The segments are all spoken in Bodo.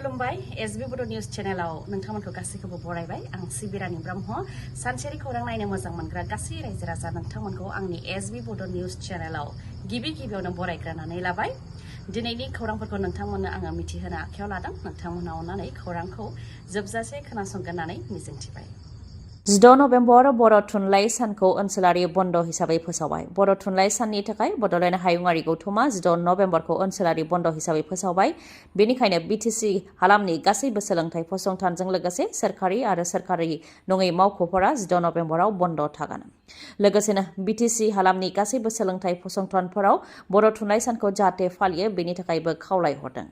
खुलुमबाय एसबी बड' निउज चेनेलाव नोंथांमोनखौ गासैखौबो बरायबाय आं सिबिरानि ब्रह्म सानसेनि खौरां नायनो मोजां मोनग्रा गासै रायजो राजा नोंथांमोनखौ आंनि एसबी बड' निउज चेनेलाव गिबियावनो बरायग्रोनानै लाबाय दिनैनि खौरांफोरखौ नोंथांमोननो आङो मिथिहोनो आखायाव लादों नोंथांमोना अननानै खौरांखौ जोबजासे खोनासंगोन होननानै मिजिंथिबाय 16 नभेम्बर बर' थुनलाइ सानखौ ओनसोलारि बन्द हिसाबै फोसावबाय। बर' थुनलाइ साननि थाखाय बड'लेण्ड हायुङारि गौथुमा 16 नभेम्बरखौ ओनसोलारि बन्द हिसाबै फोसावबाय। बेनिखायनो बिटिसि हालामनि गासैबो सोलोंथाइ फसंथानजों लोगोसे सोरखारि आरो सोरखारि नङै मावख'फोरा 16 नभेम्बराव बन्द थागोन। लोगोसेनो बिटिसि हालामनि गासैबो सोलोंथाइ फसंथानफोराव बर' थुनलाइ सानखौ जाहाथे फालियो बेनि थाखायबो खावलायहरदों।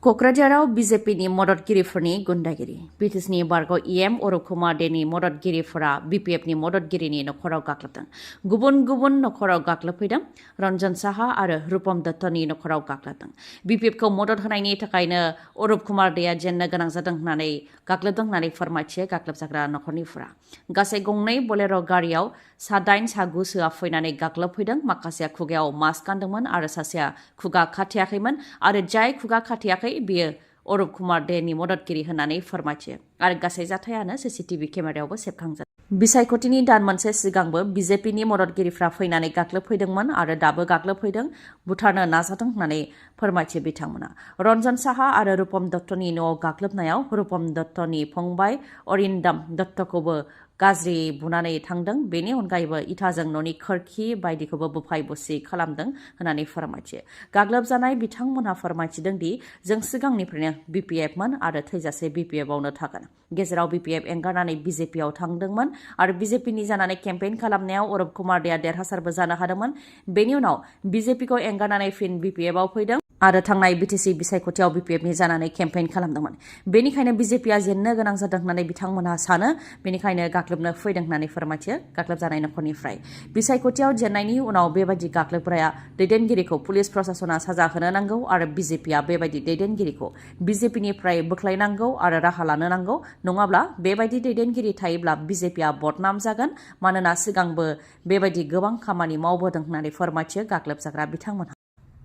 क'क्राझाराव बिजेपिनि मददगिरिफोरनि गुन्डागिरि बिटिसिनि बारग' इएम अरुप कुमार देनि मददगिरिफोरा बिपिएफनि मददगिरिनि नखराव गाग्लोबदों। गुबुन गुबुन नखराव गाग्लोबफैदों। रन्जन साहा आरो रुपम दत्तनि नखराव गाग्लोबदों। बिपिएफखौ मदद होनायनि थाखायनो अरुप कुमार देया जेननो गोनां जादों होननानै गाग्लोबदों होननानै फोरमायथियो गाग्लोबजाग्रा नखरनिफोरा। गासै गंनै बोलेर' गारियाव सा9 सा9सोआ फैनानै गाग्लोबफैदों। माखासेया खुगायाव मास्क गानदोंमोन आरो सासेया खुगा खाथेयाखैमोन आरो जाय खुगा खाथेयाखै बियो अरुप कुमार देनि मददगिरि होननानै फोरमायथियो आरो गासै जाथायानो सीसीटीवी केमेरायावबो सेबखांजादों। बिसायख'थिनि दान मोनसे सिगांबो बिजेपिनि मददगिरिफ्रा फैनानै गाग्लोबफैदोंमोन आरो दाबो गाग्लोबफैदों बुथारनो नाजादों होननानै फोरमायथियो बिथांमोना। रन्जन साहा आरो रुपम दत्तनि न'आव गाग्लोबनायाव रुपम दत्तनि फंबाय अरिन्दम दत्तखौबो गाज्रि बुनानै थांदों। बेनि अनगायैबो इटाजों न'नि खोरखि बायदिखौबो बुफाय बुसि खालामदों होननानै फोरमायथियो। गाग्लोबजानाय बिथांमोनहा फोरमायथिदों दि जों सिगांनिफ्रायनो बिपिएफमोन आरो थैजासे बिपिएफआवनो थागोन। गेजेराव बिपिएफ एंगारनानै बिजेपिआव थांदोंमोन आरो बिजेपिनि जानानै केम्पेइन खालामनायाव अरुप कुमार देआ देरहासारबो जानो हादोंमोन। बेनि उनाव बिजेपिखौ एंगारनानै फिन बिपिएफआव फैदों आरो थांनाय बिटिसि बिसायख'थियाव बिपिएफनि जानानै केम्पेइन खालामदोंमोन। बेनिखायनो बिजेपिआ जेननो गोनां जादों होननानै बिथांमोनहा सानो। बेनिखायनो गाग्लोबनो फैदों होननानै फोरमायथियो गाग्लोबजानाय नखरनिफ्राय। बिसायख'थियाव जेननायनि उनाव बेबायदि गाग्लोबग्राया दैदेनगिरिखौ पुलिस प्रशासना साजा होनो नांगौ आरो बिजेपिआ बेबायदि दैदेनगिरिखौ बिजेपिनिफ्राय बोख्लायनांगौ आरो राहा लानो नांगौ। नङाब्ला बेबायदि दैदेनगिरि थायोब्ला बिजेपिआ बदनाम जागोन। मानोना सिगांबो बेबायदि गोबां खामानि मावबोदों होननानै फोरमायथियो गाग्लोबजाग्रा बिथांमोनहा।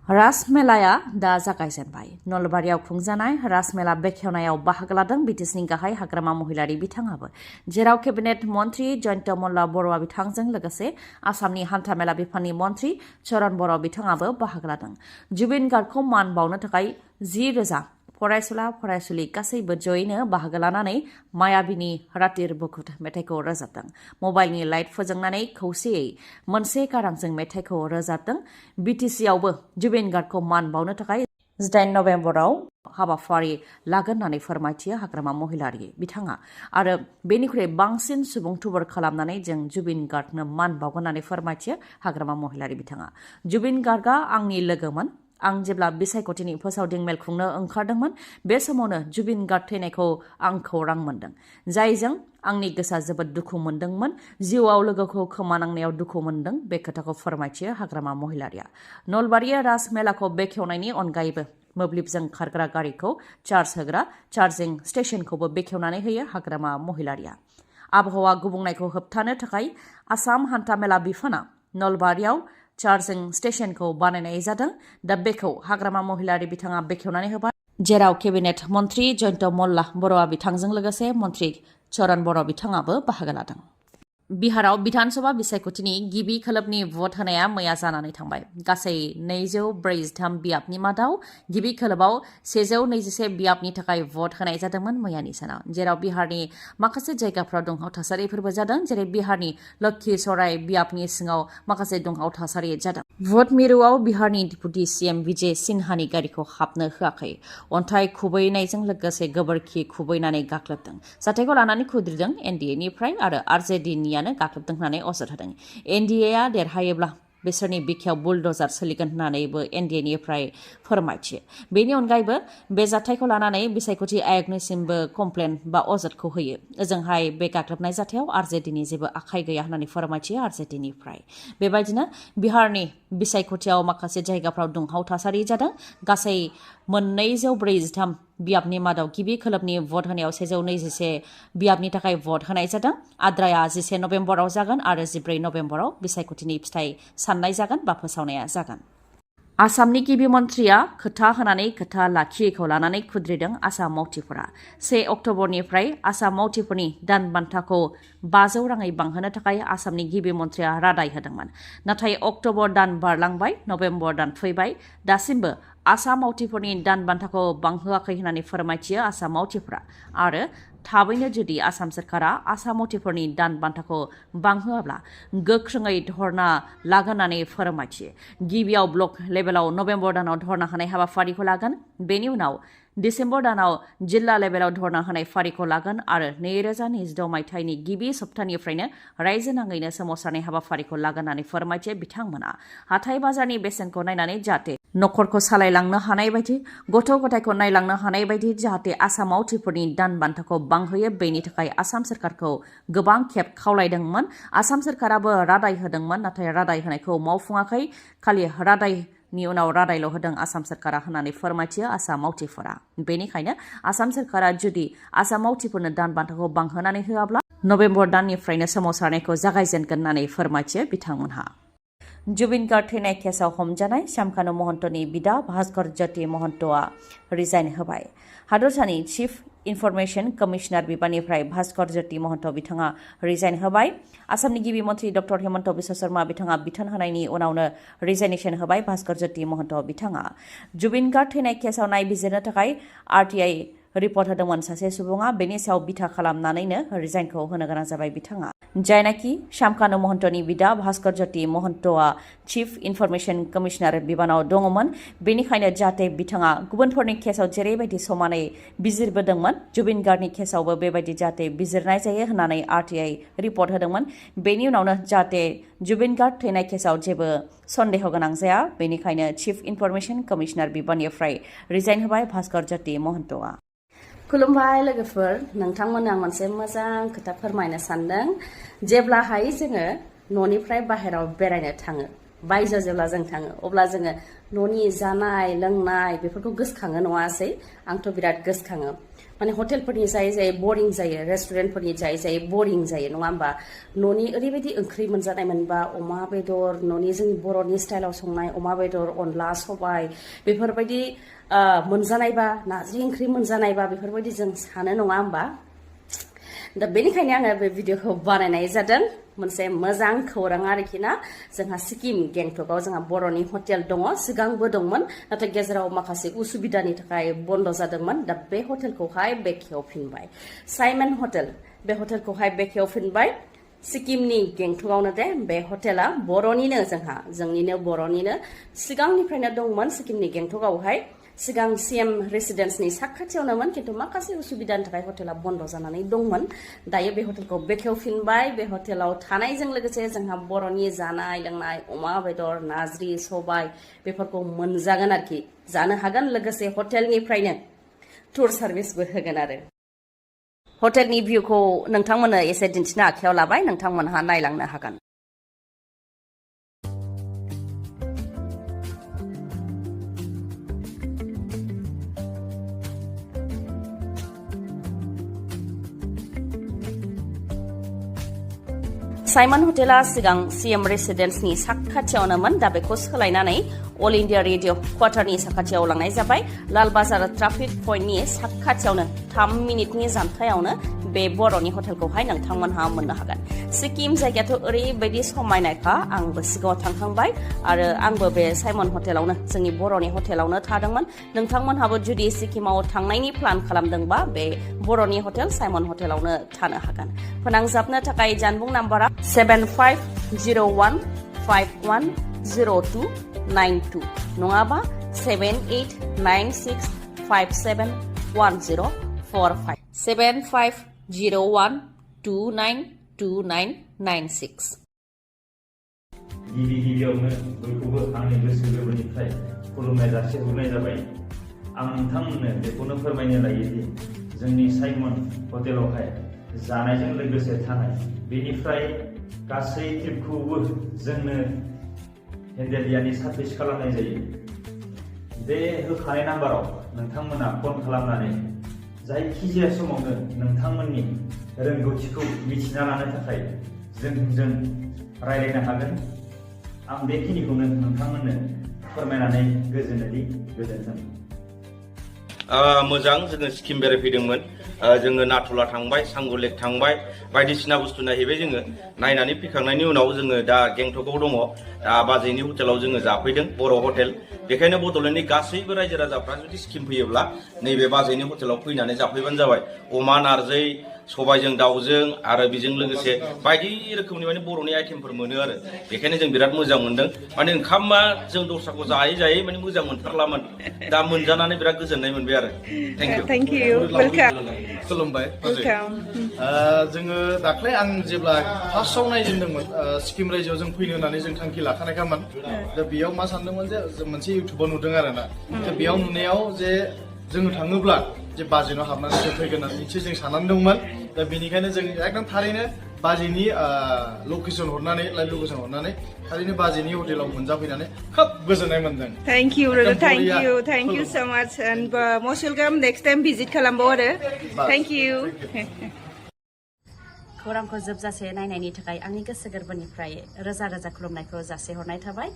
राजमेलाया दा जागायजेनबाय। नलबारियाव खुंजानाय राजमेला बेखेवनायाव बाहागो लादों बिटिसिनि गाहाय हाग्रामा महिलारि बिथाङाबो, जेराव केबिनेट मन्त्रि जयन्त मल्ल बर'आ बिथांजों लोगोसे आसामनि हान्थामेला बिफाननि मन्त्रि चरण बर' बिथाङाबो बाहागो लादों। जुबिन गार्गखौ मान बावनो थाखाय 10,000 फरायसुला फरायसुलि गासैबो जयैनो बाहागो लानानै मायाबिनि रातिर बुकुट मेथाइखौ रोजाबदों। मबाइलनि लाइट फोजोंनानै खौसेयै मोनसे गारांजों मेथाइखौ रोजाबदों। बिटिसिआवबो जुबिन गार्गखौ मान बावनो थाखाय 18 नभेम्बराव हाबाफारि लागोन होननानै फोरमायथियो हाग्रामा महिलारि बिथाङा आरो बेनिख्रुइ बांसिन सुबुं थुबुर खालामनानै जों जुबिन गार्गनो मान बावगोन होननानै फोरमायथियो हाग्रामा महिलारि बिथाङा। जुबिन गार्गआ आंनि लोगोमोन। आं जेब्ला बिसायख'थिनि फोसावदिं मेल खुंनो ओंखारदोंमोन बे समावनो जुबिन गार्ग थैनायखौ आं खौरां मोनदों, जायजों आंनि गोसोआ जोबोद दुखु मोनदोंमोन। जिउआव लोगोखौ खोमानांनायाव दुखु मोनदों। बे खोथाखौ फोरमायथियो हाग्रामा महिलारिया। नलबारिया राजमेलाखौ बेखेवनायनि अनगायैबो मोब्लिबजों खारग्रा गारिखौ चार्ज होग्रा चार्जिं स्टेशनखौबो बेखेवनानै होयो हाग्रामा महिलारिया। आबहावा गुबुंनायखौ होबथानो थाखाय आसाम हान्थामेला बिफाना नलबारियाव चार्जिं स्टेशनखौ बानायनाय जादों। दा बेखौ हाग्रामा महिलारि बिथाङा बेखेवनानै होबाय, जेराव केबिनेट मन्त्रि जयन्त मल्ल बर'आ बिथांजों लोगोसे मन्त्रि चरण बर' बिथाङाबो बाहागो लादों। बिहाराव बिधानसभा बिसायख'थिनि गिबि खोलोबनि भट होनाया मैया जानानै थांबाय। गासै 243 बियाबनि मादाव गिबि खोलोबाव 121 बियाबनि थाखाय भट होनाय जादोंमोन मैयानि सानाव, जेराव बिहारनि माखासे जायगाफ्राव दुंहाव थासारिफोरबो जादों, जेरै बिहारनि लखीसराय बियाबनि सिङाव माखासे दुंहाव थासारि जादों। भट मिरुआव बिहारनि डिपुटि सीएम विजय सिन्हानि गारिखौ हाबनो होआखै। अन्थाइ खुबैनायजों लोगोसे गोबोरखि खुबैनानै गाग्लोबदों। जाथायखौ लानानै खुद्रिदों एनडीएनिफ्राय आरो आरजेडीनियानो गाग्लोबदों होननानै अजद होदों। एनडीएआ देरहायोब्ला बिसोरनि बिखायाव बुलडजार सोलिगोन होननानैबो एनडीएनिफ्राय फोरमायथियो। बेनि अनगायैबो बे जाथायखौ लानानै बिसायख'थि आयगनिसिमबो कमप्लेन बा अजदखौ होयो। ओजोंहाय बे गाग्लोबनाय जाथायाव आरजेडीनि जेबो आखाइ गैया होननानै फोरमायथियो आरजेडीनिफ्राय। बेबायदिनो बिहारनि बिसायख'थियाव माखासे जायगाफ्राव दुंहाव थासारि जादों। गासै 243 बियाबनि मादाव गिबि खोलोबनि भट होनायाव 121 बियाबनि थाखाय भट होनाय जादों। आद्राया 11 नभेम्बराव जागोन आरो 14 नभेम्बराव बिसायख'थिनि फिथाइ साननाय जागोन बा फोसावनाया जागोन। आसामनि गिबि मन्थ्रिया खोथा होनानै खोथा लाखियैखौ लानानै खुद्रिदों आसाम मावथिफोरा 1 अक्ट'बरनिफ्राय आसाम मावथिफोरनि दान बान्थाखौ 500 राङै बांहोनो थाखाय आसामनि गिबि मन्थ्रिया रादाय होदोंमोन। नाथाय अक्ट'बर दान बारलांबाय, नभेम्बर दान फैबाय, दासिमबो आसाम मावथिफोरनि दान बान्थाखौ बांहोआखै होननानै फोरमायथियो आसाम मावथिफोरा। आरो थाबैनो जुदि आसाम सोरखारा आसाम मावथिफोरनि दान बान्थाखौ बांहोआब्ला गोख्रोङै धर्ना लागोन होननानै फोरमायथियो। गिबियाव ब्लक लेभेलाव नभेम्बर दानाव धर्ना होनाय हाबाफारिखौ लागोन। बेनि उनाव डिसेम्बर दानाव जिल्ला लेभेलाव धर्ना होनाय फारिखौ लागोन आरो 2026 मायथाइनि गिबि सप्तानिफ्रायनो रायजो नाङैनो सोमावसारनाय हाबाफारिखौ लागोन होननानै फोरमायथियो बिथांमोना। हाथाय बाजारनि बेसेनखौ नायनानै जाहाथे नखरखौ सालायलांनो हानाय बायदि, गथ' गथायखौ नायलांनो हानाय बायदि जाहाथे आसाम मावथिफोरनि दान बान्थाखौ बांहोयो, बेनि थाखाय आसाम सोरखारखौ गोबां खेब खावलायदोंमोन। आसाम सोरखाराबो रादाय होदोंमोन, नाथाय रादाय होनायखौ मावफुङाखै। खालि रादायनि उनाव रादायल' होदों आसाम सोरखारा होननानै फोरमायथियो आसाम मावथिफोरा। बेनिखायनो आसाम सोरखारा जुदि आसाम मावथिफोरनो दान बान्थाखौ बांहोनानै होआब्ला नभेम्बर दाननिफ्रायनो सोमावसारनायखौ जागायजेनगोन होननानै फोरमायथियो बिथांमोनहा। जुबिन गार्ग थैनाय केसआव हमजानाय शामकानु महन्तनि बिदा भास्कर ज्योति महन्तआ रिजाइन होबाय। हादरसानि चिफ इनफरमेशन कमिशनार बिबाननिफ्राय भास्कर ज्योति महन्त बिथाङा रिजाइन होबाय। आसामनि गिबि मन्थ्रि डक्टर हेमन्त बिश्व शर्मा बिथाङा बिथोन होनायनि उनावनो रिजाइनेसन होबाय भास्कर ज्योति महन्त बिथाङा। जुबिन गार्ग थैनाय केसआव नायबिजिरनो थाखाय RTI रिपर्ट होदोंमोन सासे सुबुङा। बेनि सायाव बिथा खालामनानैनो रिजाइनखौ होनो गोनां जाबाय बिथाङा। जायनाखि शामकानु महन्तनि बिदा भास्कर ज्योति महन्तआ चिफ इनफरमेशन कमिशनार बिबानाव दङमोन, बेनिखायनो जाहाथे बिथाङा गुबुनफोरनि केसआव जेरैबायदि समानै बिजिरबोदोंमोन, जुबिन गार्गनि केसआवबो बेबायदि जाहाथे बिजिरनाय जायो होननानै RTI रिपर्ट होदोंमोन। बेनि उनावनो जाहाथे जुबिन गार्ग थैनाय केसआव जेबो सन्देह गोनां जाया, बेनिखायनो चिफ इनफरमेशन कमिशनार बिबाननिफ्राय रिजाइन होबाय भास्कर ज्योति महन्तआ। खुलुमबाय लोगोफोर, नोंथांमोननो आं मोनसे मोजां खोथा फोरमायनो सानदों। जेब्लाहाय जोङो न'निफ्राय बाहेराव बेरायनो थाङो, बायजोआव जेब्ला जों थाङो, अब्ला जोङो न'नि जानाय लोंनाय बेफोरखौ गोसोखाङो नङासै? आंथ' बिराद गोसोखाङो। माने हटेलफोरनि जायै जायै बरिं जायो, रेस्टुरेन्टफोरनि जायै जायै बरिं जायो, नङा होमबा? न'नि ओरैबायदि ओंख्रि मोनजानाय मोनबा, अमा बेदर, न'नि जोंनि बर'नि स्टाइलाव संनाय अमा बेदर, अनला सबाय बेफोरबायदि मोनजानायबा, नारजि ओंख्रि मोनजानायबा बेफोरबायदि जों सानो, नङा होमबा? दा बेनिखायनो आङो बे भिडिअखौ बानायनाय जादों। मोनसे मोजां खौरां आरोखि ना। जोंहा सिक्किम गेंटकआव जोंहा बर'नि हटेल दङ, सिगांबो दंमोन, नाथाय गेजेराव माखासे उसुबिदानि थाखाय बन्द जादोंमोन। दा बे हटेलखौहाय बेखेवफिनबाय, साइमन हटेल। बे हटेलखौहाय बेखेवफिनबाय सिक्किमनि गेंटकआवनो। दे बे हटेला बर'निनो, जोंनिनो बर'निनो, सिगांनिफ्रायनो दंमोन सिक्किमनि गेंटकआवहाय। सिगां CM रेसिडेन्सनि साखाथियावनोमोन, खिन्थु माखासे उसुबिदानि थाखाय हटेला बन्द जानानै दंमोन। दायो बे हटेलखौ बेखेवफिनबाय। बे हटेलाव थानायजों लोगोसे जोंहा बर'नि जानाय लोंनाय, अमा बेदर, नारजि सबाय बेफोरखौ मोनजागोन आरोखि, जानो हागोन। लोगोसे हटेलनिफ्रायनो टुर सार्भिसबो होगोन आरो। हटेलनि भिउखौ नोंथांमोननो एसे दिन्थिनो आखायाव लाबाय, नोंथांमोनहा नायलांनो हागोन। साइमन हटेला सिगां CM रेसिडेन्सनि साखाथियावनोमोन। दा बेखौ सोलायनानै अल इन्डिया रेडिअ क्वार्टारनि साखाथियाव लांनाय जाबाय। लाल बाजार ट्राफिक पइन्टनि साखाथियावनो 3 मिनिटनि जानथायावनो बे बर'नि हटेलखौहाय नोंथांमोनहा मोननो हागोन। सिक्किम जायगायाथ' ओरैबायदि समायनायखा, आंबो सिगाङाव थांखांबाय आरो आंबो बे साइमन हटेलावनो, जोंनि बर'नि हटेलावनो थादोंमोन। नोंथांमोनहाबो जुदि सिक्किमाव थांनायनि प्लान खालामदोंबा बे बर'नि हटेल साइमन हटेलावनो थानो हागोन। फोनांजाबनो थाखाय जानबुं नाम्बारा 7501510292 नङाबा 7896571045 7501292996। गिबियावनो बयखौबो आंनि गोसो गोरबोनिफ्राय खुलुमनाय जासिहरनाय जाबाय। आं नोंथांमोननो बेखौनो फोरमायनो लायोदि जोंनि साइमन हटेलावहाय जानायजों लोगोसे थानाय, बेनिफ्राय गासै ट्रिपखौबो जोंनो हेन्डेलियानि सार्भिस खालामनाय जायो। बे होखानाय नाम्बाराव नोंथांमोना फन खालामनानै जायखिजाया समावनो नोंथांमोननि रोंगौथिखौ मिथिना लानो थाखाय जोंजों रायज्लायनो हागोन। आं बेखिनिखौनो नोंथांमोननो फोरमायनानै गोजोनोदि गोजोन्थों। मोजां जोङो स्किम बेरायफैदोंमोन जोङो नाथुला थांबाय सांगुलेक थांबाय बायदिसिना बुस्थु नायहैबाय जोङो नायनानै फैखांनायनि उनाव जोङो दा गेंटकआव दङ दा बाजैनि हटेलाव जोङो जाफैदों बर' हटेल बेखायनो बड'लेण्डनि गासैबो रायजो राजाफ्रा जुदि स्किम फैयोब्ला नैबे बाजैनि हटेलाव फैनानै जाफैबानो जाबाय अमा नारजि सबायजों दाउजों आरो बेजों लोगोसे बायदि रोखोमनि माने बर'नि आइटेमफोर मोनो आरो बेखायनो जों बिराद मोजां मोनदों माने ओंखामा जों दस्राखौ जायै जायै माने मोजां मोनथारलामोन दा मोनजानानै बिराद गोजोननाय मोनबाय आरो Thank you. Welcome. खुलुमबाय जोङो दाख्लै आं जेब्ला फार्स्टआव नायजेनदोंमोन सिक्किम रायजोआव जों फैनो होननानै जों थांखि लाखानायखामोन दा बेयाव मा सानदोंमोन जे मोनसे इउटुबाव नुदों आरोना दा बेयाव नुनायाव जे जोङो थाङोब्ला जे बाजेनाव हाबनानै जों फैगोन होननानै निश्चय जों साननानै दंमोन दा बेनिखायनो जों एकदम थारैनो बाजेनि लकेसन हरनानै लाइभ लकेसन हरनानै थारैनो बाजेनि हटेलाव मोनजाफैनानै खोब गोजोननाय मोनदों। Thank you, brother. Thank you so much, and most welcome. Next time visit खालामबाव आरो. Thank you. खौरांखौ जोबजासे नायनायनि थाखाय आंनि गोसो गोरबोनिफ्राय रोजा रोजा खुलुमनायखौ जासिहरनाय थाबाय।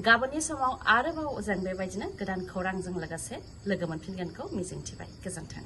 गाबोननि समाव आरोबाव जों बेबायदिनो गोदान खौरांजों लोगोसे लोगो मोनफिनगोनखौ मिजिंथिबाय। गोजोन्थों।